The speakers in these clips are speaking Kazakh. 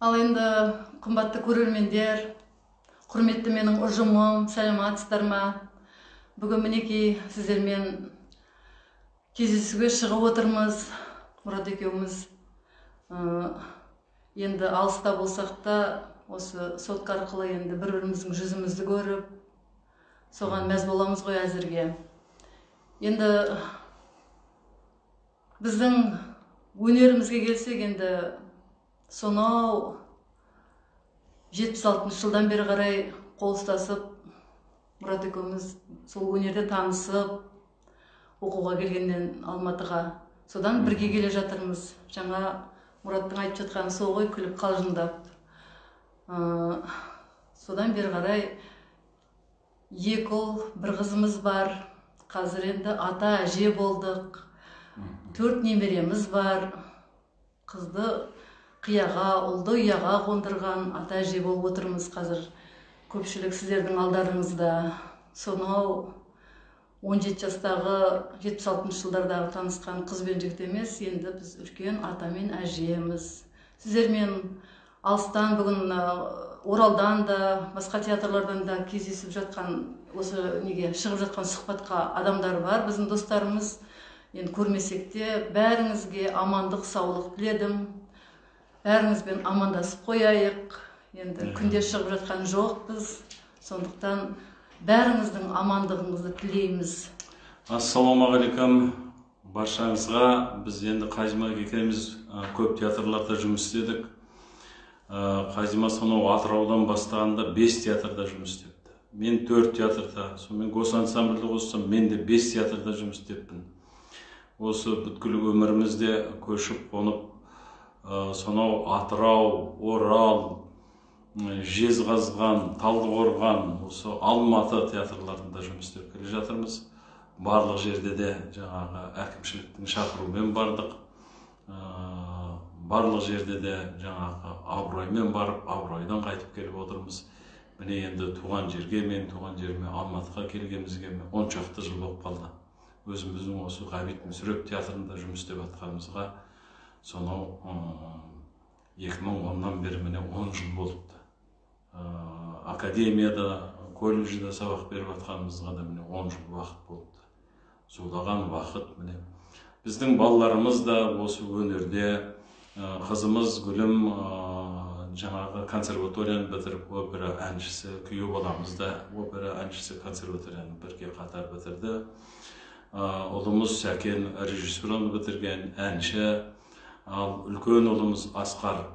Ал енді, қымбатты көрермендер, құрметті менің ұжымым, сәлеметсіздер ма? Бүгін, мінекей, сіздермен кездесуге шығып отырмыз, Мұрат екеуміз. Енді алыста болсақ та, осы сотка арқылы енді бір біріміздің жүзімізді көріп, соған мәз боламыз ғой әзірге. Енді біздің өнерімізге келсек, енді сонау 76-жылдан бері қарай қол ұстасып, Мұрат екеуміз сол өнерде танысып, оқуға келгеннен Алматыға, содан бірге келе жатырмыз. Жаңа Мұраттың айтып жатқаны сол ғой, күліп қалжыңдап. Содан бері қарай екі ұл, бір қызымыз бар. Қазір енді ата әже болдық, төрт немереміз бар. Қызды қияға, ұлды ұяға қондырған ата әже болып отырмыз қазір көпшілік сіздердің алдарыңызда. Сонау 17 жастағы, 76-жылдардағы танысқан қыз бен жігіт емес, енді біз үлкен ата мен әжеміз. Сіздермен алыстан бүгін Оралдан да, басқа театрлардан да кездесіп жатқан, осы неге шығып жатқан сұхбатқа адамдар бар, біздің достарымыз. Енді көрмесек те, бәріңізге амандық, саулық тіледім. Бәріңізбен амандасып қояйық. Енді күнде шығып жатқан жоқпыз, сондықтан бәріңіздің амандығыңызды тілейміз. Ассалаумағалейкум баршаңызға! Біз енді Қазима екеуміз көп театрларда жұмыс істедік. Қазима сонау Атыраудан бастағанда бес театрда жұмыс істепті, мен төрт театрда, сонымен госансамбльді қоссам, мен де бес театрда жұмыс істеппін. Осы бүткіл өмірімізде көшіп қонып, сонау Атырау, Орал, Жезқазған, Талдықорған, осы Алматы театрларында жұмыс істеп келе жатырмыз. Барлық жерде де жаңағы әкімшіліктің шақыруымен бардық, барлық жерде де жаңағы абыроймен барып, абыройдан қайтып келіп отырмыз. Міне, енді туған жерге, мен туған жеріме, Алматыға келгенімізге 10 шақты жыл болып қалды. Өзіміздің осы Ғабит Мүсіреп театрында жұмыс істеп жатқанымызға сонау 2010-нан бері, міне, 10 жыл болыпты. Академияда, колледжде сабақ беріп жатқанымызға да, міне, 10 жыл уақыт болыпты. Зулаған уақыт. Міне, біздің балаларымыз да осы өнерде. Қызымыз Гүлім жаңағы консерваторияны бітіріп, опера әншісі, күйеу баламыз да опера әншісі, консерваторияны бірге қатар бітірді. Ұлымыз Сәкен режиссураны бітірген, әнші. Ал үлкен ұлымыз Асқар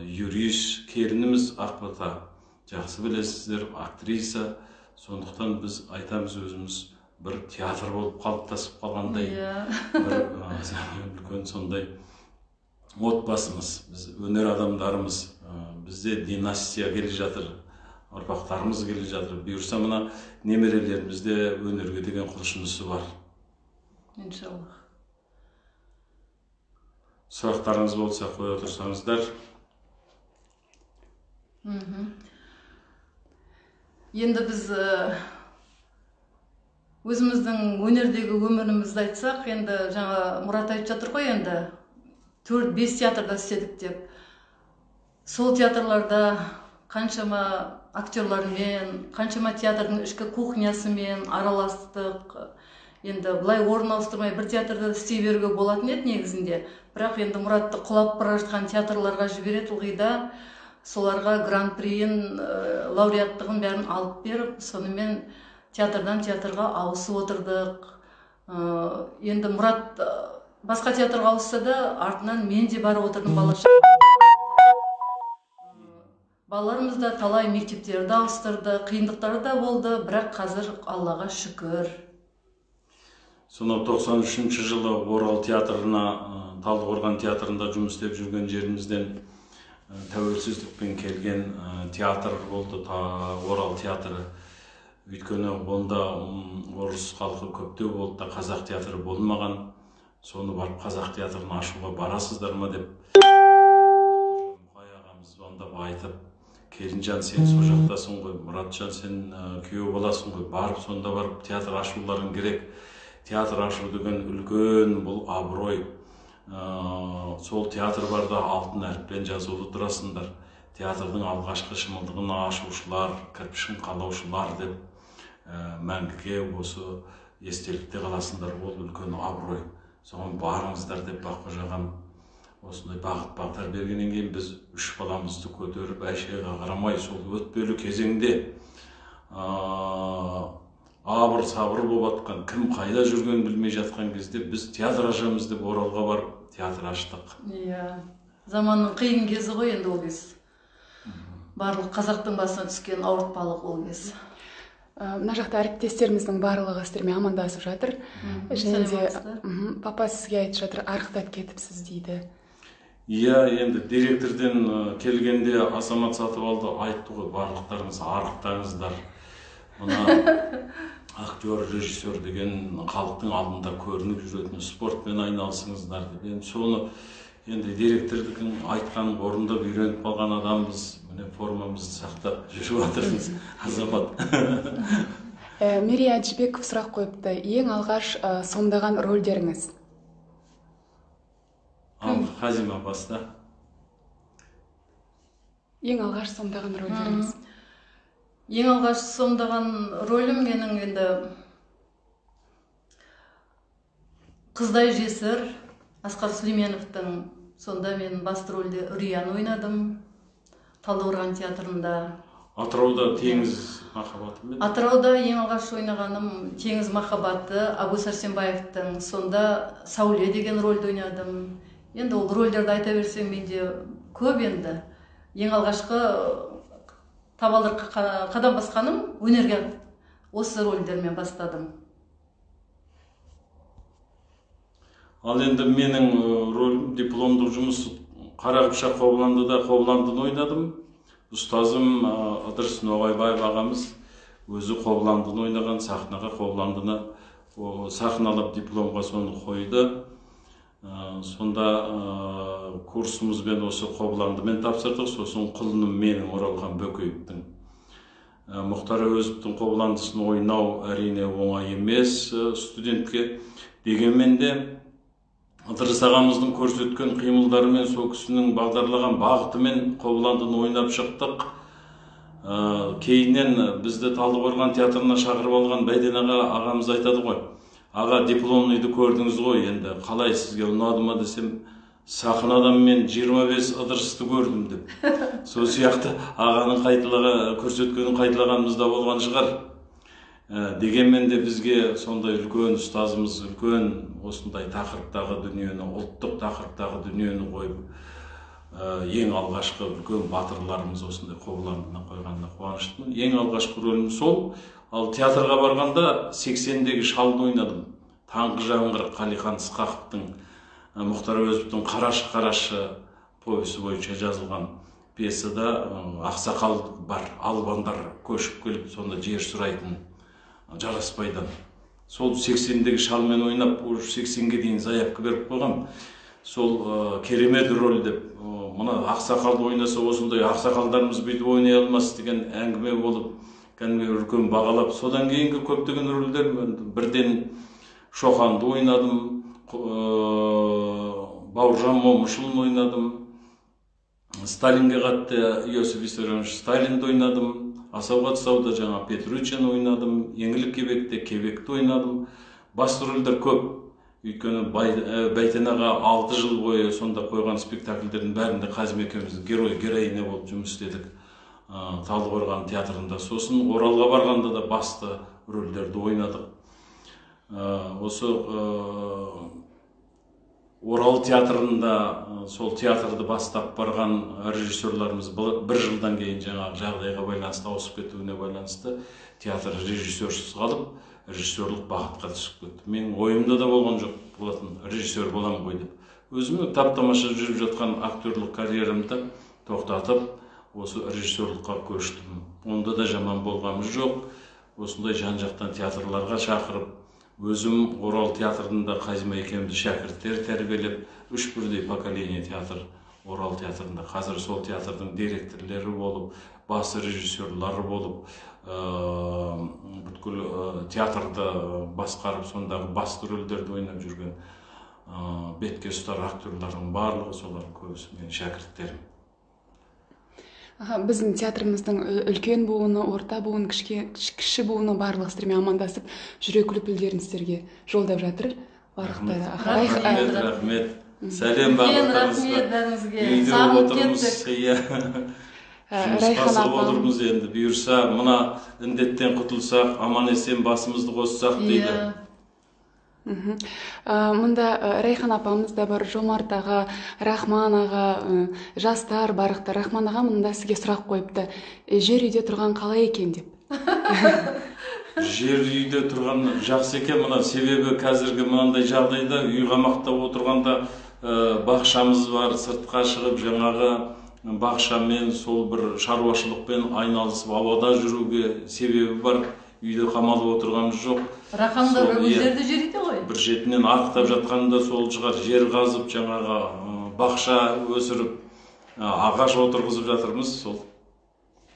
юрист, келініміз Ақбота, жақсы білесіздер, актриса. Сондықтан біз айтамыз, өзіміз бір театр болып қалыптасып қалғандай, бір үлкен сондай отбасымыз. Біз өнер адамдарымыз, бізде династия келе жатыр, ұрпақтарымыз келе жатыр. Бұйырса, мына немерелерімізде өнерге деген құлшынысы бар. Иншаллах. Сұрақтарыңыз болса, қоя отырсаңыздар. Енді біз өзіміздің өнердегі өмірімізді айтсақ, енді жаңа Мұрат айтып жатыр ғой, енді төрт бес театрда істедік деп. Сол театрларда қаншама актерлармен, қаншама театрдың ішкі кухнясымен араластық. Енді былай орын ауыстырмай бір театрда істей беруге болатын еді негізінде, бірақ енді Мұратты құлап бара жатқан театрларға жібереді ылғи да, соларға гран-приін, лауреаттығын, бәрін алып беріп, сонымен театрдан театрға ауысып отырдық. Енді Мұрат басқа театрға ауысса да, артынан мен де барып отырдым. Бала балаларымыз да талай мектептерді ауыстырды, қиындықтары да болды, бірақ қазір Аллаға шүкір. Сонау 93-жылы Орал театрына, Талдықорған театрында жұмыс істеп жүрген жерімізден, тәуелсіздікпен келген театр болды Орал театры. Өйткені онда орыс халқы көптеу болды да, қазақ театры болмаған. Соны барып, қазақ театрын ашуға барасыздар ма деп Мұқай ағамыз звондап айтып: «Келінжан, сен сол жақтасың ғой, Мұратжан, сен күйеу баласың ғой, барып, сонда барып театр ашуларың керек. Театр ашу деген үлкен бұл абырой. Сол театр барда алтын әріппен жазулы тұрасыңдар. Театрдың алғашқы шымылдығын ашушылар, кірпішін қалаушылар деп мәңгіге осы естелікте қаласыңдар. Ол үлкен абырой. Соған барыңыздар деп Баққожа ағам осындай бағыт бағдар бергеннен кейін біз үш баламызды көтеріп әй-шайға қарамай сол өтпелі кезеңде абыр сабыр болып жатқан, кім қайда жүргенін білмей жатқан кезде біз театр ашамыз деп Оралға барып театр аштық. Иә, заманның қиын кезі ғой енді ол кез. Барлық қазақтың басына түскен ауыртпалық ол кез. Мына жақта әріптестеріміздің барлығы сіздермен амандасып жатыр. Және де папа сізге айтып жатыр, арықтап кетіпсіз дейді. Иә, енді директорден келгенде Азамат Сатыбалды айтты ғой, барлықтарыңыз арықтаңыздар. Мына актер, режиссер деген халықтың алдында көрініп жүретін спортпен айналысыңыздар деп. Енді соны енді директордың айтқанын орындап үйреніп қалған адамбыз. Міне формамызды сақтап жүріп жатырмыз, Азамат. Мерей Әжібеков сұрақ қойыпты. Ең алғаш сомдаған рөлдеріңіз? Ал, Хазима баста. Ең алғаш сомдаған рөлдеріңіз? Ең алғаш сомдаған рөлім менің енді Қыздай жесір Асқар Сүлейменовтің, сонда мен басты рөлде Үрияны ойнадым Талдықорған театрында. Атырауда Теңіз махаббаты мен? Атырауда ең алғаш ойнағаным Теңіз махаббаты Абу Сәрсенбаевтың, сонда Сәуле деген рөлді ойнадым. Енді ол рөлдерді айта берсем менде көп енді. Ең алғашқы табалдырыққа қадам басқаным өнерге осы рөлдермен бастадым. Ал енді менің рөлім дипломдық жұмыс Қара Қыпшақ Қобыландыда Қобыландыны ойнадым. Ұстазым Ыдырыс Ноғайбаев ағамыз өзі Қобыландыны ойнаған, сахнаға Қобыландыны сахналап дипломға соны қойды. Сонда курсымызбен осы Қобыландымен тапсырдық, сосын құлыным менің Оралхан Бөкеевтің. Мұхтар Әуезовтің Қобыландысын ойнау әрине оңай емес студентке. Дегенмен де Ыдырыс ағамыздың көрсеткен қимылдарымен, сол кісінің бағдарлаған бағытымен Қобыландыны ойнап шықтық. Кейіннен бізді Талдықорған театрына шақырып алған Бәйден аға ағамыз айтады ғой, аға, дипломныйды көрдіңіз ғой, енді қалай сізге ұнады ма десем, сахнадан мен 25 Ыдырысты көрдім деп. Сол сияқты ағаның көрсеткенін қайталағанымыз да болған шығар. Дегенмен де бізге сондай үлкен ұстазымыз, үлкен осындай тақырыптағы дүниені, ұлттық тақырыптағы дүниені қойып, ең алғашқы үлкен батырларымыз осындай Қобыландыны қойғанына қуаныштымын. Ең алғашқы рөлім сол. Ал театрға барғанда 80-дегі шалды ойнадым. Таңғы жаңғыр Қалихан Ысқақовтың, Мұхтар Әуезовтің Қарашы қарашы повесі бойынша жазылған пьесада ақсақал бар, албандар көшіп келіп сонда жер сұрайтын Жараспайдан. Сол 80-дегі шалмен ойнап, уже 80-ге дейін заявка беріп қойғам. Сол керемет рөл деп, мына ақсақалды ойнаса осындай ақсақалдарымыз бүйтіп ойнай алмас деген әңгіме болып, кәдімгі үлкен бағалап, содан кейінгі көптеген рөлдер, бірден Шоқанды ойнадым, Бауыржан Момышұлын ойнадым, Сталинге қатты Иосиф Виссарионович Сталинді ойнадым, Асауға тұсауда жаңа Петруччаны ойнадым, Еңлік Кебекте Кебекті ойнадым. Басты рөлдер көп. Өйткені Бәйтен аға 6 жыл бойы сонда қойған спектакльдердің бәрінде Қазым екеуміз герой, героиня болып жұмыс істедік Талдықорған театрында. Сосын Оралға барғанда да басты рөлдерді ойнадық. Осы Орал театрында сол театрды бастап барған режиссерларымыз бір жылдан кейін жаңағы жағдайға байланысты ауысып кетуіне байланысты театр режиссерсіз қалып, режиссерлік бағытқа түсіп кетті. Менің ойымда да болған жоқ болатын, режиссер боламын ғой деп. Өзімнің тап-тамаша жүріп жатқан актерлік карьерамды тоқтатып, осы режиссерлыққа көштім. Онда да жаман болғанымыз жоқ. Осындай жан-жақтан театрларға шақырып, өзім Орал театрында Қазима екеумізді шәкірттер тәрбиелеп, үш бірдей поколение театр Орал театрында. Қазір сол театрдың директорлері болып, бас режиссерлары болып, бүткіл театрды басқарып, сондағы басты рөлдерді ойнап жүрген Бетке ұстар актерлардың барлығы, солардың көбісі менің шәкірттерім. Біздің театрымыздың үлкен буыны, орта буын, кіші буыны барлығы сіздермен амандасып, жүрек лүпілдерін сіздерге жолдап жатыр. Барлықтары. Рахмет, рахмет. Сәлем барлықтарыңызға. Рахмет бәріңізге. Үйде Сағынып отырмыз, кеттік. Иә. Жұмысқа Райхан асығып апам. Отырмыз енді. Бұйырса, мына індеттен құтылсақ, аман есен басымызды қоссақ дейді. Иә. Мында Райхан апамыз да бар, Жомарт аға, Рахман аға, жастар барлықтар. Рахман аға мында сізге сұрақ қойыпты. Жер үйде тұрған қалай екен деп. Жер үйде тұрған жақсы екен мына, себебі қазіргі мынандай жағдайда үй қамақта отырғанда, бақшамыз бар, сыртқа шығып жаңағы бақшамен, сол бір шаруашылықпен айналысып ауада жүруге себебі бар, үйде қамалып отырғанымыз жоқ. Рахаңдар Сол, иә. Өздері де жер үйде ғой. Бір шетінен арықтап жатқаны да сол шығар, жер қазып жаңағы бақша өсіріп, ағаш отырғызып жатырмыз, сол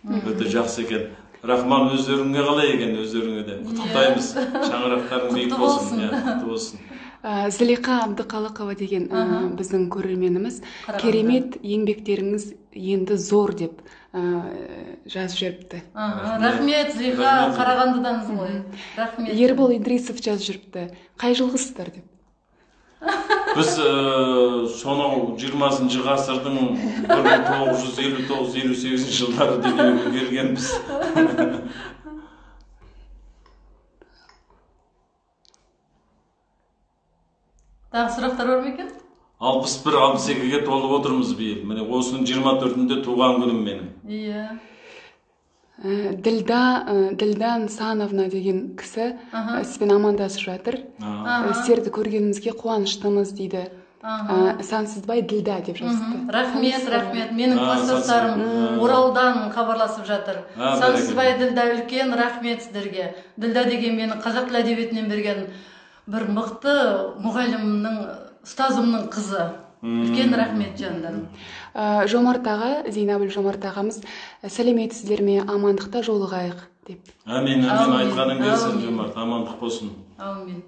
өте жақсы екен. Рахман, өздеріңе қалай екен, өздеріңе де құттықтаймыз, шаңырақтарың биік Құтты болсын, болсын. иә, құтты болсын. Зылиқа Абдықалықова деген біздің көрерменіміз Қарағанды. Керемет еңбектеріңіз енді зор деп жазып жіберіпті. Рахмет. Рахмет, Зылиқа, Рахмет. Қарағандыданбыз ғой. Рахмет. Ербол Идрисов жазып жіберіпті. Қай жылғысыздар деп. Біз сонау 20 ғасырдың 1959-58 жылдары дүниеге келгенбіз. Тағы сұрақтар бар ма екен? 61-62-ге толып отырмыз биыл. Міне, осының 24-інде туған күнім менің. Иә. Ділда Нысановна деген кісі сізбен амандасып жатыр. Сіздерді көргенімізге қуаныштымыз дейді. Сансызбай Ділда деп жазыпты. Рахмет, рахмет. Менің А, класстастарым Сансыз- Оралдан хабарласып жатыр. А, Сансызбай Ділда, үлкен рахмет сіздерге. Ділда деген менің қазақ тілі әдебиетінен берген бір мықты мұғалімнің, ұстазымның қызы. Үлкен рахмет жандан. Жомарт аға, Зейнабіл Жомарт ағамыз, сәлеметсіздер ме, амандықта жолығайық деп. Әмин, әмин, Әумин, айтқаның келсін, әумин. Жомарт, амандық болсын. Әумин.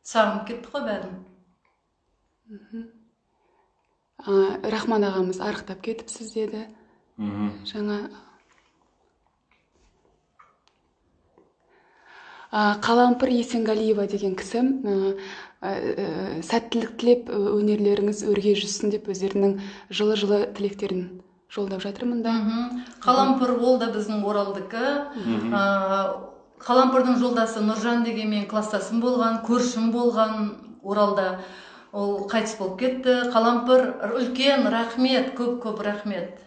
Сағынып кеттік қой бәрін. Рахман ағамыз арықтап кетіпсіз деді. Жаңа Қалампыр Есенғалиева деген кісі сәттілік тілеп, өнерлеріңіз өрге жүзсін деп өздерінің жылы-жылы тілектерін жолдап жатыр мында. Қалампыр ол да біздің Оралдікі. Қалампырдың жолдасы Нұржан деген менің класстасым болған, көршім болған Оралда. Ол қайтыс болып кетті. Қалампыр, үлкен рахмет, көп-көп рахмет.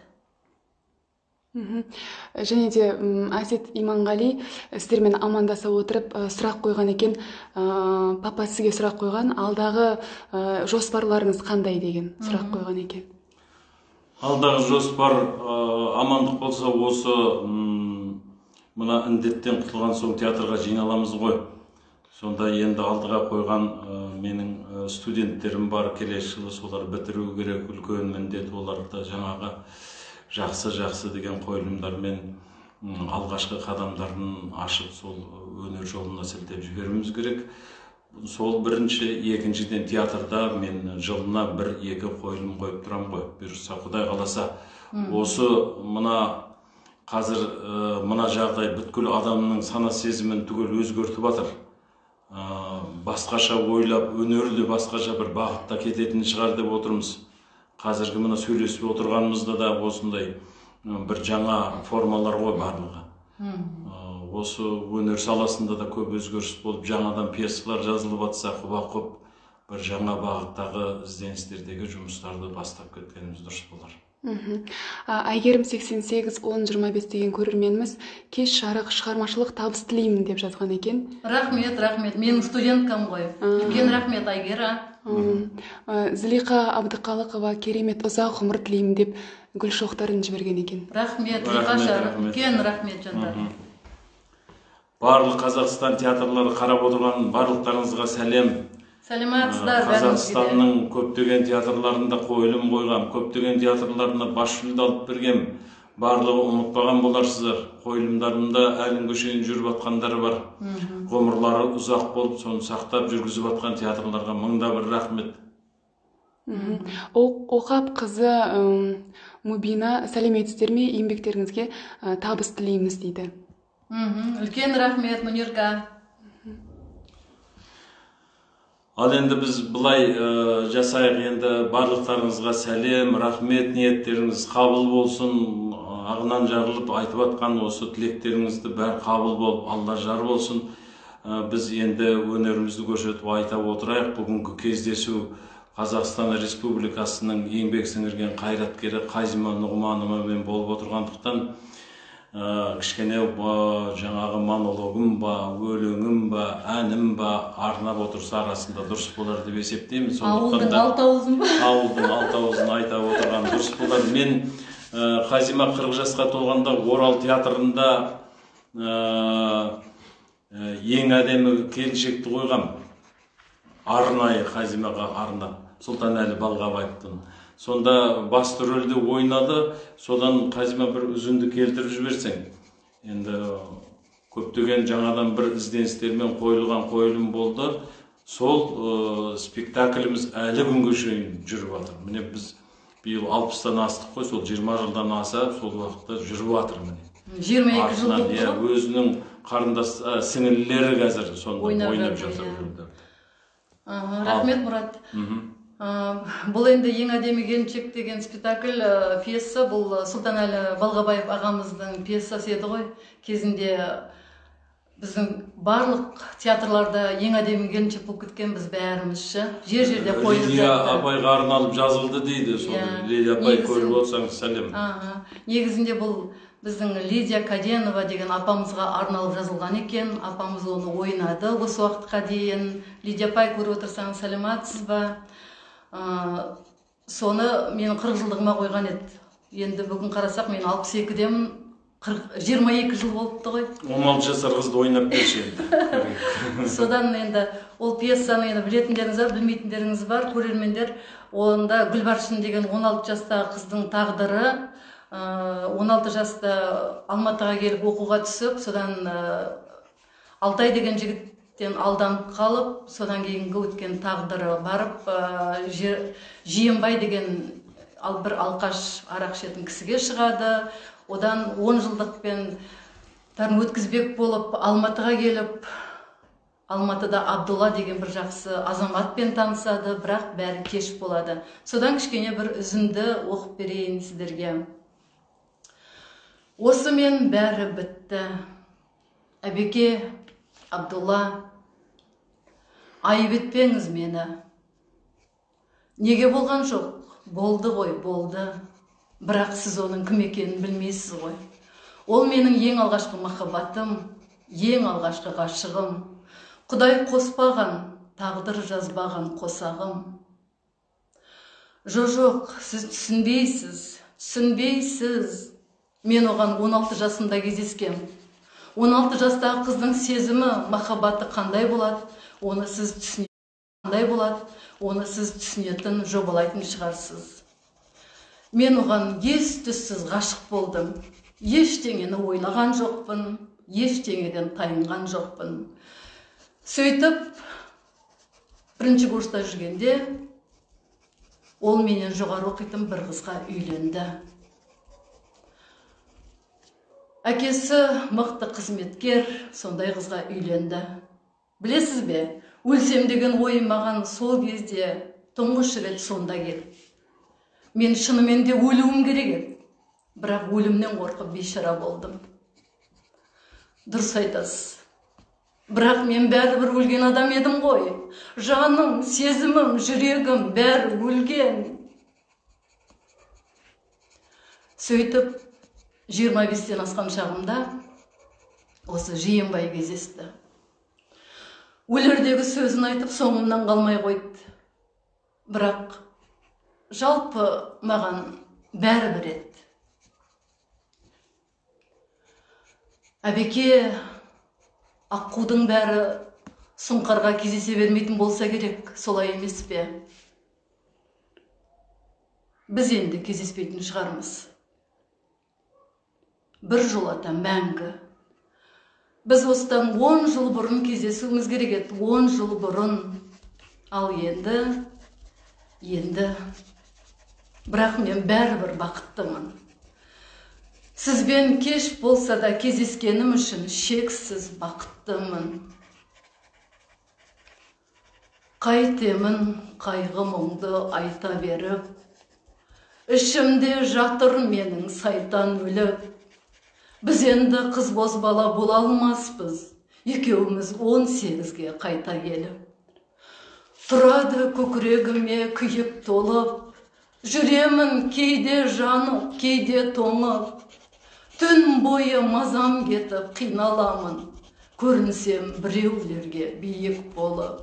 Және де Әсет Иманғали сіздермен амандаса отырып, сұрақ қойған екен. Папа сізге сұрақ қойған, алдағы жоспарларыңыз қандай деген сұрақ қойған екен. Алдағы жоспар, амандық болса, осы, мына індеттен құтылған соң театрға жиналамыз ғой. Сонда енді алдыға қойған, менің, студенттерім бар, келесі жылы солар бітіру керек, үлкен міндет оларды жаңағы жақсы-жақсы деген қойылымдармен, алғашқы қадамдарын ашып, сол өнер жолына сілтеп жіберуіміз керек. Сол бірінші, екіншіден театрда мен жылына бір-екі қойылым қойып тұрамын ғой. Бұйырса, Құдай қаласа, осы мына қазір, мына жағдай бүткіл адамның сана сезімін түгел өзгертіп жатыр. Басқаша ойлап, өнері де басқаша бір бағытта кететін шығар деп отырмыз. Қазіргі мына сөйлесіп отырғанымызда да осындай, бір жаңа формалар ғой барлығы. Осы өнер саласында да көп өзгеріс болып, жаңадан пьесалар жазылып жатса, құба-құп бір жаңа бағыттағы ізденістердегі жұмыстарды бастап кеткеніміз дұрыс болар. Әйгерім 88 10 25 деген көрерменіміз кеш жарық шығармашылық табыс тілеймін деп жазған екен. Рахмет, рахмет. Менің студенткам ғой. Үлкен рахмет, Әйгерім. Зылиқа Абдықалықова керемет ұзақ ғұмыр тілеймін деп гүл шоқтарын жіберген екен. Рахмет, Рахмет, Зылиқаша, рахмет. Үлкен рахмет, жандар. Барлық Қазақстан театрлары қарап отырған барлықтарыңызға сәлем. Сәлеметсіздер бәріңізге де. Қазақстанның көптеген театрларында қойылым қойғам, көптеген театрларына бас жүлде алып бергем. Барлығы ұмытпаған боларсыздар. Қойылымдарымда әлі күнге шейін жүріп жатқандары бар. Ғұмырлары ұзақ болып, соны сақтап жүргізіп жатқан театрларға мыңда бір рахмет. Оқап қызы Мубина, сәлеметсіздер ме, еңбектеріңізге табыс тілейміз дейді. Үлкен рахмет, Мунирка. Ал енді біз былай жасайық, енді барлықтарыңызға сәлем, рахмет, ниеттеріңіз қабыл болсын, ағынан жарылып айтып атқан осы тілектеріңізді бәрі қабыл болып, Алла жар болсын. Біз енді өнерімізді көрсетіп айта отырайық. Бүгінгі кездесу Қазақстан Республикасының еңбек сіңірген қайраткері Қазима Нұғмановамен болып отырғандықтан, кішкене жаңағы монологым ба, өлеңім ба, әнім ба арнап отырса арасында дұрыс болар деп есептеймін. Ауылдың алты ауызын ба? Ауылдың алты ауызын айта отырған дұрыс болар. Мен Қазима 40 жасқа толғанда Орал театрында ең әдемі келіншекті қойғам. Арнайы Қазимаға арнап, Сұлтанәлі Балғабаевтың. Сонда басты рөлде ойнады, содан Қазима бір үзінді келтіріп жіберсең. Енді көптеген жаңадан бір ізденістермен қойылған қойылым болды. Сол спектакліміз әлі күнге шейін жүріп жатыр. Міне біз биыл 60-тан астық қой, сол 20 жылдан аса сол уақытта жүріп жатыр міне. 22 жыл болды. Иә, өзінің қарындас сіңілілері қазір сонда ойнап жатыр. Рахмет, Мұрат. Бұл енді ең әдемі келіншек деген спектакль, пьеса, бұл Сұлтанәлі Балғабаев ағамыздың пьесасы еді ғой. Кезінде біздің барлық театрларда ең әдемі келіншек болып кеткен біз бәріміз ше. Жер-жерде қойылып жатты. Лидия апайға арналып жазылды дейді соны. Лидия апай, көріп отырсаңыз, сәлем. Негізінде бұл біздің Лидия Каденова деген апамызға арналып жазылған екен. Апамыз оны ойнады осы уақытқа дейін. Лидия апай, көріп отырсаңыз, сәлеметсіз ба? Соны менің 40 жылдығыма қойған еді. Енді бүгін қарасақ, мен 62-демін, 22 жыл болыпты ғой. 16 жасар қызды ойнап берші енді. Содан енді ол пьесаны енді білетіндеріңіз бар, білмейтіндеріңіз бар, көрермендер. Онда Гүлбаршын деген 16 жастағы қыздың тағдыры, 16 жаста Алматыға келіп оқуға түсіп, содан Алтай деген жігіттен алданып қалып, содан кейінгі өткен тағдыры барып, Жиенбай деген бір алқаш арақ ішетін кісіге шығады. Одан 10 жылдықпен тарын өткізбек болып Алматыға келіп, Алматыда Абдулла деген бір жақсы азаматпен танысады, бірақ бәрі кеш болады. Содан кішкене бір үзінді оқып берейін сіздерге. Осымен бәрі бітті. Әбеке, Абдулла, айып етпеңіз мені. Неге болған жоқ? Болды ғой, болды. Бірақ сіз оның кім екенін білмейсіз ғой. Ол менің ең алғашқы махаббатым, ең алғашқы ғашығым. Құдай қоспаған, тағдыр жазбаған қосағым. Жоқ, сіз түсінбейсіз, түсінбейсіз. Мен оған 16 жасымда кездескем. 16 жастағы қыздың сезімі, махаббаты қандай болады, оны сіз қандай болады, оны сіз түсінетін, жобалайтын шығарсыз. Мен оған ес-түссіз ғашық болдым. Ештеңені ойлаған жоқпын, ештеңеден тайынған жоқпын. Сөйтіп, бірінші курста жүргенде, ол менен жоғары оқитын бір қызға үйленді. Әкесі мықты қызметкер, сондай қызға үйленді. Білесіз бе, өлсем деген ой маған сол кезде тұңғыш рет сонда келді. Мен шынымен де өлуім керек еді, бірақ өлімнен қорқып бейшара болдым. Дұрыс айтасыз. Бірақ мен бәрібір өлген адам едім ғой. Жаным, сезімім, жүрегім бәрі өлген. Сөйтіп 25-тен асқан шағымда осы Жиенбай кездесті. Өлердегі сөзін айтып соңымнан қалмай қойды. Бірақ жалпы маған бәрібір еді. Әбеке, аққудың бәрі сұңқарға кездесе бермейтін болса керек, солай емес пе? Біз енді кездеспейтін шығармыз. Бір жолата мәңгі. Біз осыдан 10 жыл бұрын кездесуіміз керек еді, 10 жыл бұрын. Ал енді Енді бірақ мен бәрібір бақыттымын. Сізбен кеш болса да кездескенім үшін шексіз бақыттымын. Қайтемін қайғы мұңды айта беріп, ішімде жатыр менің сайтан өліп. Біз енді қыз бозбала бола алмаспыз, екеуміз 18-ге қайта келіп. Тұрады көкірегіме күйік толып, жүремін кейде жанып, кейде тоңып. Түн бойы мазам кетіп қиналамын, көрінсем біреулерге биік болып.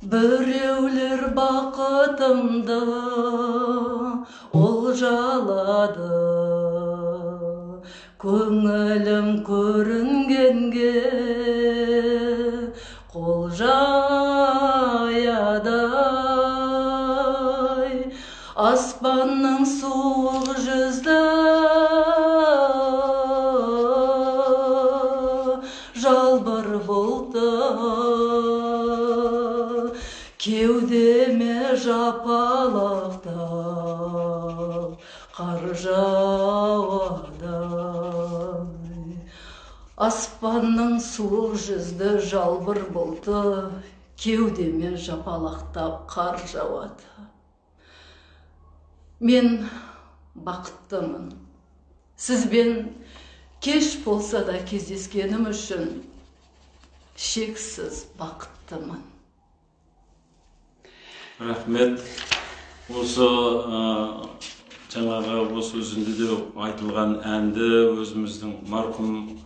Біреулер бақытымды олжалады, көңілім көрінгенге қол жаядай. Аспанның суық жүзді жалбыр бұлты кеудеме жапалақтап қар жауады. Аспанның суық жүзді жалбыр бұлты кеудеме жапалақтап қар жауады. Мен бақыттымын. Сізбен кеш болса да кездескенім үшін шексіз бақыттымын. Рахмет. Осы жаңағы осы үзіндіде айтылған әнді өзіміздің марқұм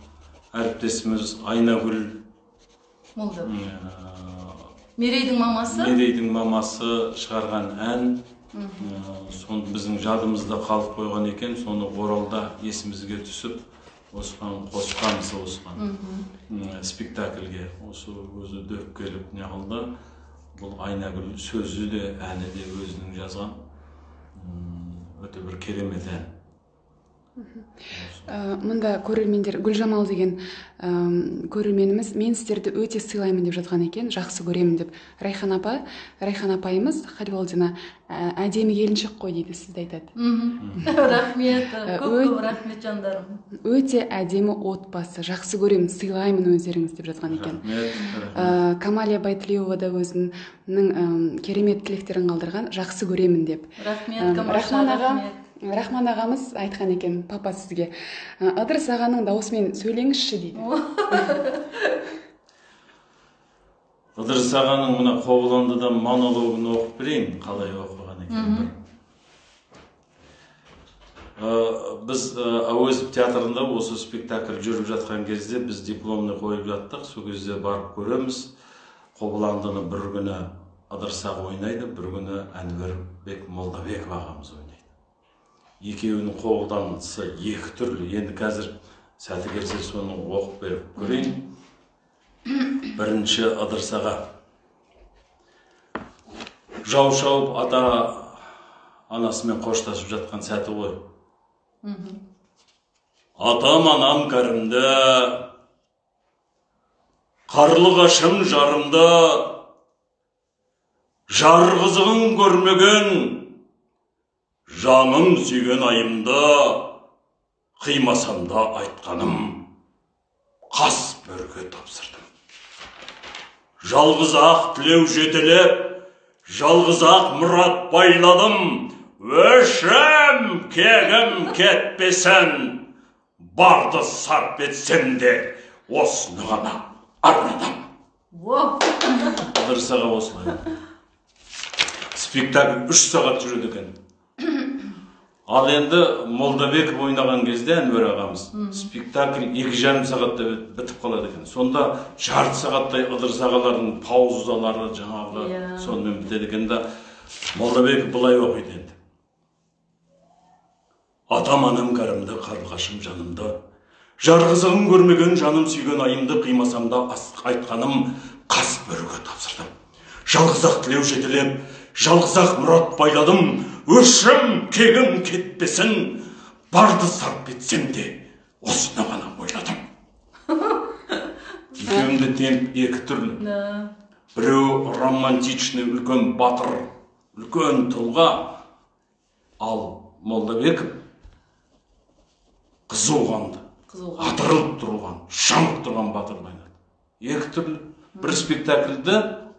әріптесіміз Айнагүл Мерейдің мамасы? Мерейдің мамасы шығарған ән. Соны біздің жадымызда қалып қойған екен, соны Оралда есімізге түсіп, осыған қосқанбыз, осыған спектакльге. Осы өзі дөп келіп не қылды. Бұл Айнагүл сөзі де, әні де өзінің жазған. Өте бір керемет ән. Мұнда көрермендер Гүлжамал деген көрерменіміз мен сіздерді өте сыйлаймын деп жазған екен, жақсы көремін деп. Райхан апа, Райхан апайымыз Халиолдина әдемі келіншек қой дейді, сізді айтады. Рахмет, көп-көп рахмет жандарым. Өте әдемі отбасы, жақсы көремін, сыйлаймын өздеріңіз деп жазған екен. Камалия Байтілеуова да өзінің керемет тілектерін қалдырған, жақсы көремін деп. Рахмет, Камаша, рахмет. Рахман ағамыз айтқан екен, папа сізге, Ыдырыс ағаның дауысымен сөйлеңізші дейді. Ыдырыс ағаның мына Қобыландыдан монологын оқып берейін, қалай оқыған екен бір. Біз Әуезов театрында осы спектакль жүріп жатқан кезде біз дипломны қойып жаттық, сол кезде барып көреміз. Қобыландыны бір күні Ыдырыс аға ойнайды, бір күні Әнуарбек Молдабеков ағамыз ойнайды. Екеуінің қобыландысы екі түрлі. Енді қазір сәті келсе соны оқып беріп көрейін. Бірінші Ыдырыс аға. Жау шауып ата анасымен қоштасып жатқан сәті ғой. Атам анам кәрімді, қарлығашым жарымды, жар қызығын көрмеген, жаным сүйген айымды, қимасам да айтқаным, қас бөріге тапсырдым. Жалғыз ақ тілеу жетелеп, жалғыз ақ мұрат байладым, өшім кегім кетпесін, барды сарп етсем де, осыны ғана арнадым. Ыдырыс аға осылай. Спектакль 3 сағат жүреді екен. Ал енді Молдабеков ойнаған кезде Әнуар ағамыз спектакль 2,5 сағатта бітіп қалады екен. Сонда жарты сағаттай Ыдырыс ағалардың паузалары жаңағы сонымен бітеді екен да. Молдабеков былай оқиды енді. Атам анам кәрімді, қарлығашым жанымды, жар қызығын көрмеген жаным сүйген айымды, қимасам да айтқаным қас бөріге тапсырдым. Жалғыз ақ тілеу жетелеп, жалғыз ақ мұрат байладым, өшім кегім кетпесін, барды сарп етсем де, осыны ғана ойладым. Екеуінде темп екі түрлі. Біреу романтичный үлкен батыр, үлкен тұлға, ал Молдабеков қызу қанды, атырылып тұрған, жанып тұрған батырды ойнады. Екі түрлі. Бір спектакльді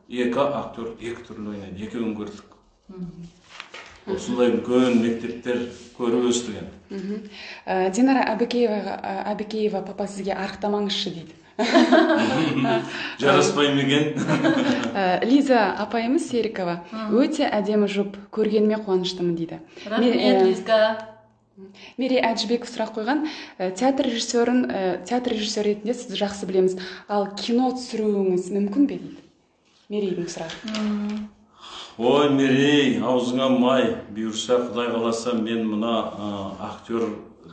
екі актер екі түрлі ойнайды, екеуін көрдік. Осындай үлкен мектептер көріп өстік енді. Динара Әбікеева, папа сізге арықтамаңызшы дейді. Жараспай ма екен? Лиза апайымыз Серікова, өте әдемі жұп, көргеніме қуаныштымын дейді. Рахмет, Лизка. Мерей Әжібеков сұрақ қойған, театр режиссері ретінде сізді жақсы білеміз, ал кино түсіруіңіз мүмкін бе дейді. Мерейдің сұрағы. Ой, Мерей, аузыңа май, бұйырса, Құдай қаласа, мен мына актер,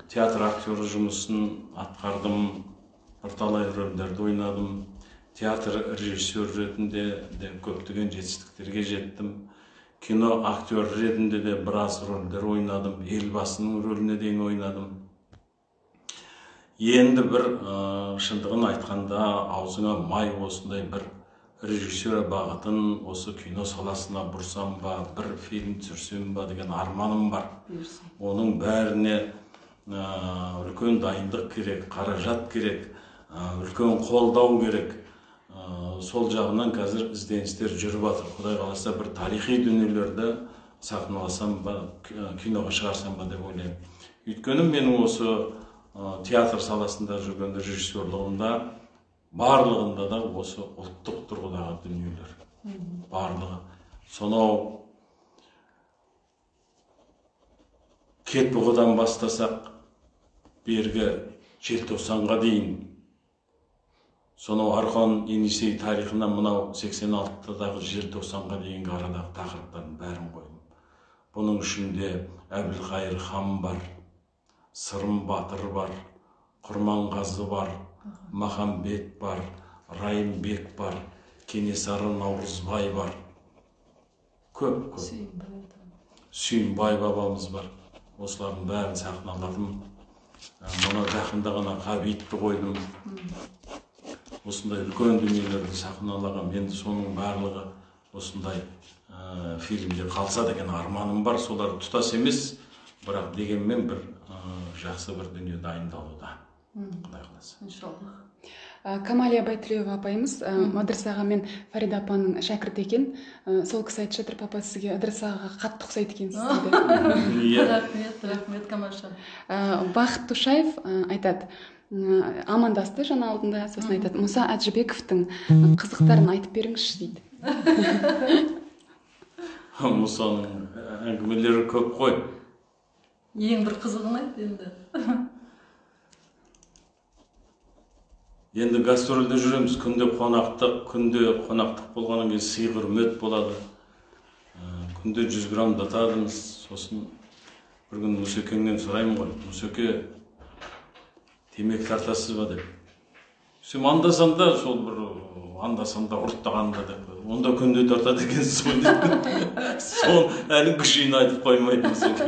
театр актері жұмысын атқардым, бірталай рөлдерді ойнадым, театр режиссер ретінде де көптеген жетістіктерге жеттім, кино актер ретінде де біраз рөлдер ойнадым, Елбасының рөліне дейін ойнадым. Енді бір шындығын айтқанда, аузыңа май, осындай бір режиссер бағытын осы кино саласына бұрсам ба, бір фильм түсірсем ба деген арманым бар. Оның бәріне үлкен дайындық керек, қаражат керек, үлкен қолдау керек. Сол жағынан қазір ізденістер жүріп жатыр. Құдай қаласа, бір тарихи дүниелерді сахналасам ба, киноға шығарсам ба деп ойлаймын. Өйткені менің осы театр саласында жүрген режиссерлығымда барлығында да осы ұлттық тұрғыдағы дүниелер. Барлығы. Сонау Кетбұғыдан бастасақ, бергі Желтоқсанға дейін, сонау Арқан Енисей тарихынан мынау 86-дағы Желтоқсанға дейінгі арадағы тақырыптардың бәрін қойдым. Бұның ішінде Әбілқайыр хан бар, Сырым батыр бар, Құрманғазы бар, Махамбет бар, Райымбек бар, Кенесары Наурызбай бар. Көп-көп. Сүйінбай бабамыз бар. Осылардың бәрін сахналадым. Мына жақында ғана Ғабитті қойдым. Осындай үлкен дүниелерді сахналағам. Енді соның барлығы осындай фильмде қалса деген арманым бар. Солар тұтас емес, бірақ дегенмен бір жақсы бір дүние дайындалуда. Құдай қаласа. Иншаллах. Камалия Байтілеуова апайымыз Ыдырыс аға мен Фарида апаның шәкірті екен. Сол кісі айтып жатыр, папа сізге Ыдырыс ағаға қатты ұқсайды екенсіз дейді. Рахмет, рахмет, Камаша. Бақыт Тушаев айтады, амандасты жаңа алдында, сосын айтады, Мұса Әжібековтің қызықтарын айтып беріңізші дейді. Мұсаның әңгімелері көп қой. Ең бір қызығын айт енді. Енді гастрольде жүреміз, күнде қонақтық, күнде қонақтық болғаннан кейін сый құрмет болады. Күнде 100 грамм датадымыз. Сосын бір күні Мұсекеңнен сұраймын ғой, Мұсеке, темекі тартасыз ба деп. Сен анда-санда сол бір анда-санда ұрттағанда деп. Онда күнде тартады екенсіз ғой деп. Сол әлі күшейін айтып қоймайды Мұсекең.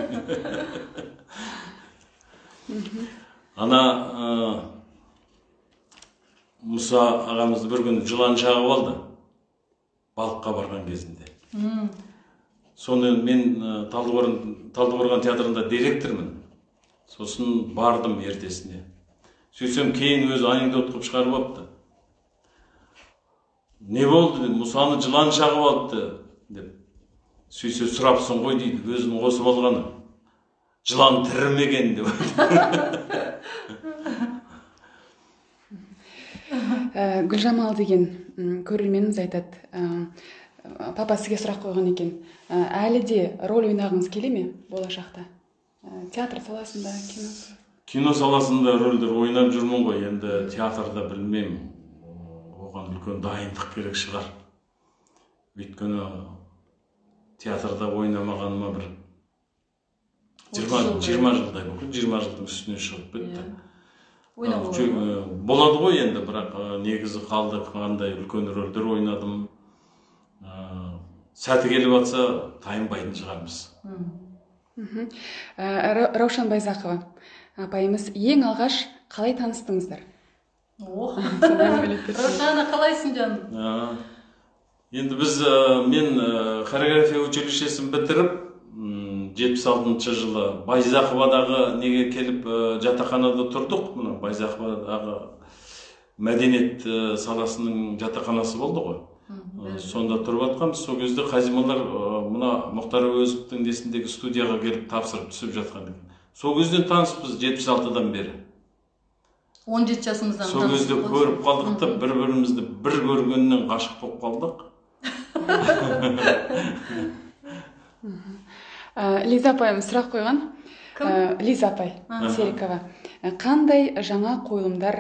Ана Мұса ағамызды бір күні жылан шағып алды, балыққа барған кезінде. Соны мен Талдықорған театрында директормын. Сосын бардым ертесіне. Сөйтсем кейін өзі анекдот қылып шығарып алыпты. Не болды дедім, Мұсаны жылан шағып алыпты деп. Сөйтсе сұрапсың ғой дейді, өзін қосып алғаны. Жылан тірі ме екен деп. Гүлжамал деген көрерменіміз айтады, папа сізге сұрақ қойған екен, әлі де роль ойнағыңыз келе ме болашақта? Театр саласында, кино? Кино саласында рөлдер ойнап жүрмін ғой, енді театрда білмеймін, оған үлкен дайындық керек шығар. Өйткені театрда ойнамағаныма бір 20 жылдай болды, 20 жылдың үстіне шығып кетті. Болады ғой енді, бірақ негізі қалды, қандай үлкен рөлдер ойнадым. Сәті келіп атса, тайынбайтын шығармыз. Раушан Байзақова апайымыз, ең алғаш қалай таныстыңыздар? Раушана, қалайсың жаным? Енді біз, мен хореография училищесін бітіріп, 76 жылы Байзақовадағы неге келіп жатақханада тұрдық. Мына Байзақовадағы мәдениет саласының жатақханасы болды ғой. Сонда тұрып жатқанбыз. Сол кезде Қазималар мына Мұхтар Әуезовтің несіндегі студияға келіп тапсырып түсіп жатқан екен. Сол кезден таныспыз, 76-дан бері. 17 жасымыздан. Сол кезде көріп қалдық та, бір-бірімізді бір көргеннен ғашық болып қалдық. Лиза апайым сұрақ қойған. Кім? Лиза апай Серікова. Қандай жаңа қойылымдар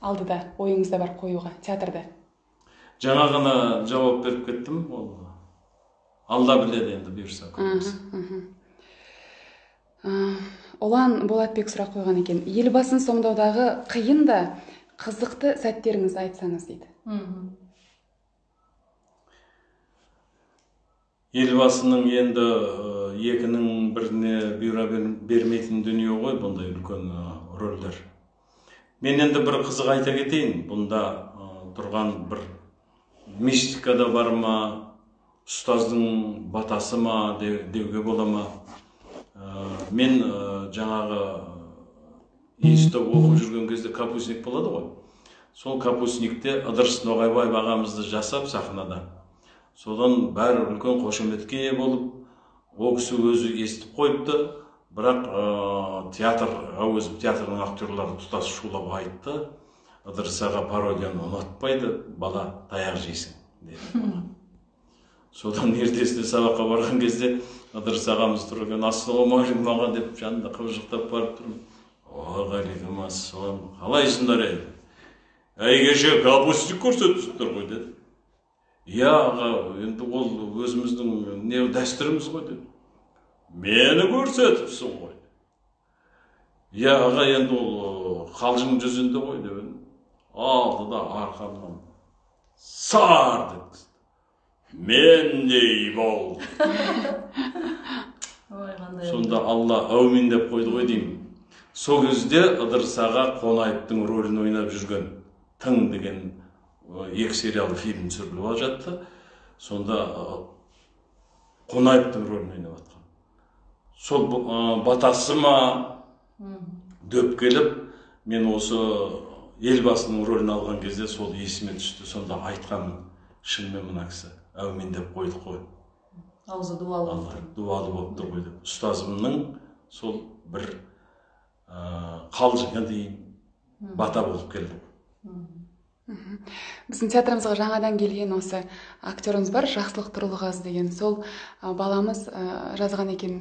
алдыда, ойыңызда бар қоюға театрда? Жаңа ғана жауап беріп кеттім. Ол Алла біледі енді, бұйырса көреміз. Ұлан Болатбек сұрақ қойған екен. Елбасын сомдаудағы қиын да қызықты сәттеріңізді айтсаңыз дейді. Елбасының енді екінің біріне бұйыра бермейтін дүние ғой бұндай үлкен рөлдер. Мен енді бір қызық айта кетейін. Бұнда тұрған бір мистика да бар ма, ұстаздың батасы ма деуге бола ма? Мен жаңағы институтта оқып жүрген кезде капустник болады ғой. Сол капустникте Ыдырыс Ноғайбаев ағамызды жасап сахнада. Содан бәрі үлкен қошеметке болып, ол кісі өзі естіп қойыпты, бірақ театр, Әуезов театрының актерлары тұтас шулап айтты. Ыдырыс аға пародияны ұнатпайды, бала таяқ жейсің деді. Содан ертесіне сабаққа барған кезде Ыдырыс ағамыз тұр екен, ассалаумағалейкум аға деп жанында қыбыжықтап барып тұрмын. Уағалейкум ассалам, қалайсыңдар ей? Әй, кеше капустник көрсеттіңдер ғой деді. Иә аға, енді ол өзіміздің не дәстүріміз ғой деді. Мені көрсетіпсің ғой. Иә аға, енді ол қалжың жүзінде ғой деп едім. Алды да арқамнан сар деді. Мендей бол. Сонда Алла әумин деп қойды ғой деймін. Сол кезде Ыдырыс аға Қонаевтың рөлін ойнап жүрген Тың деген екі сериялы фильм түсіріліп жатты. Сонда Қонаевтың рөлін ойнап жатқан. Сол батасы ма дөп келіп, мен осы Елбасының рөлін алған кезде сол есіме түсті. Сонда айтқанмын, шынымен мына кісі әумин деп қойдық қой. Аузы дуалы болып тұр. Дуалы болып тұр ғой деп. Ұстазымның сол бір қалжыңы дейін бата болып келді. Біздің театрымызға жаңадан келген осы актеріміз бар, Жақсылық Тұрлығаз деген. Сол баламыз жазған екен,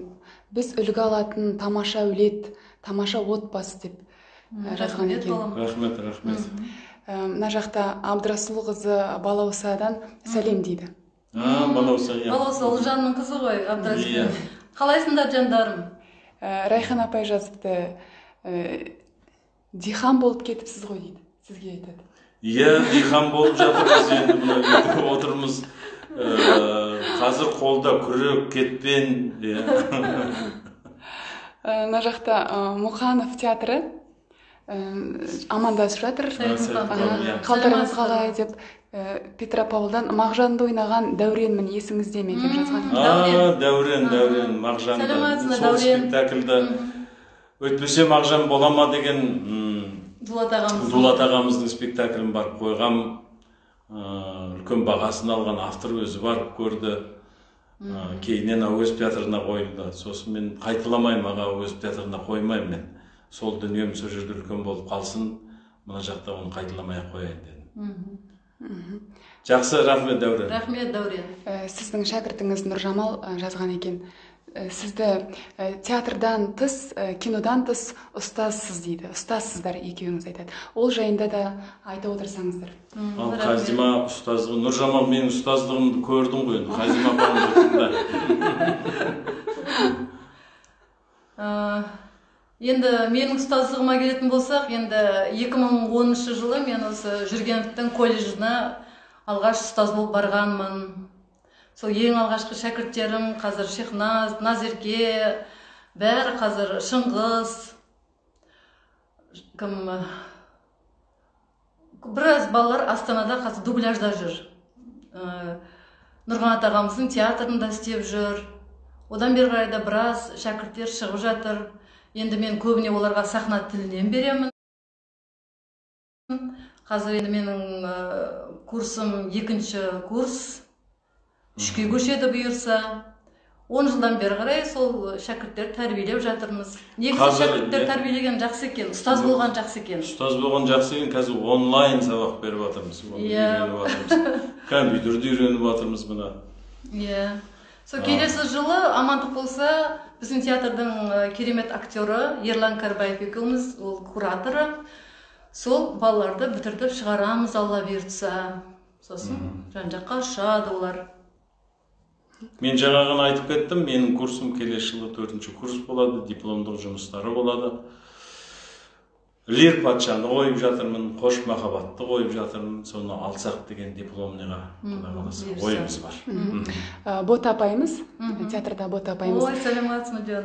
біз үлгі алатын тамаша әулет, тамаша отбасы деп жазған екен. Рахмет, рахмет. Мына жақта Абдрасул қызы Балаусадан сәлем дейді. Балауса, иә. Балауса Ұлжанның қызы ғой, Абдрасул. Қалайсыңдар, жандарым? Райхан апай жазыпты, дихан болып кетіпсіз ғой дейді, сізге айтады. Иә, дихан болып жатырмыз енді, мына үйде отырмыз. Қазір қолда күрек, кетпен. Мына жақта Мұқанов театры амандасып жатыр. Қалдарыңыз қалай деп Петропавлдан Мағжанды ойнаған Дәуренмін, есіңізде ме деп жазған. Дәурен, Дәурен, Мағжанды. Сол спектакльді өтпесе Мағжан бола ма деген Дулат ағамыздың спектаклін барып қойғам, үлкен бағасын алған автор өзі барып көрді. Кейіннен Әуезов театрына қойылды. Сосын мен қайталамаймын, аға, Әуезов театрына қоймаймын мен. Сол дүнием сол жерде үлкен болып қалсын, мына жақта оны қайталамай ақ қояйын дедім. Жақсы, рахмет, Дәурен. Рахмет, Дәурен. Сіздің шәкіртіңіз Нұржамал жазған екен. Сізді театрдан тыс, кинодан тыс ұстазсыз дейді. Ұстазсыздар екеуіңіз айтады. Ол жайында да айта отырсаңыздар. Ал Қазима ұстаздығы, Нұржамал менің ұстаздығымды көрдің ғой енді, Қазима апамды тыңда. Енді менің ұстаздығыма келетін болсақ, енді 2010 жылы мен осы Жүргеновтің колледжіне алғаш ұстаз болып барғанмын. Сол ең алғашқы шәкірттерім қазір Шехназ, Назерке, бәрі қазір Шыңғыс, кім, біраз балалар Астанада қазір дубляжда жүр. Нұрғанат ағамыздың театрында істеп жүр. Одан бері қарай да біраз шәкірттер шығып жатыр. Енді мен көбіне оларға сахна тілінен беремін. Қазір енді менің курсым екінші курс, үшке көшеді бұйырса. 10 жылдан бері қарай сол шәкірттер тәрбиелеп жатырмыз. Негізі шәкірттер тәрбиелеген жақсы екен, ұстаз болған жақсы екен. Ұстаз болған жақсы екен. Қазір онлайн сабақ беріп жатырмыз, оны үйреніп жатырмыз, компьютерді үйреніп жатырмыз мына. Иә, сол келесі жылы амандық болса, біздің театрдың керемет актері Ерлан Кәрбаев екеуміз, ол кураторы, сол балаларды бітіртіп шығарамыз, Алла бұйыртса. Сосын жан жаққа ұшады олар. Мен жаңа ғана айтып кеттім, менің курсым келесі жылы төртінші курс болады, дипломдық жұмыстары болады. Лир патшаны қойып жатырмын, Қош махаббатты қойып жатырмын. Соны алсақ деген дипломныйға, құдай қаласа, Бұйырса. Ойымыз бар. Бота апайымыз, театрда Бота апайымыз. Ой, сәлеметсіз бе, жаным?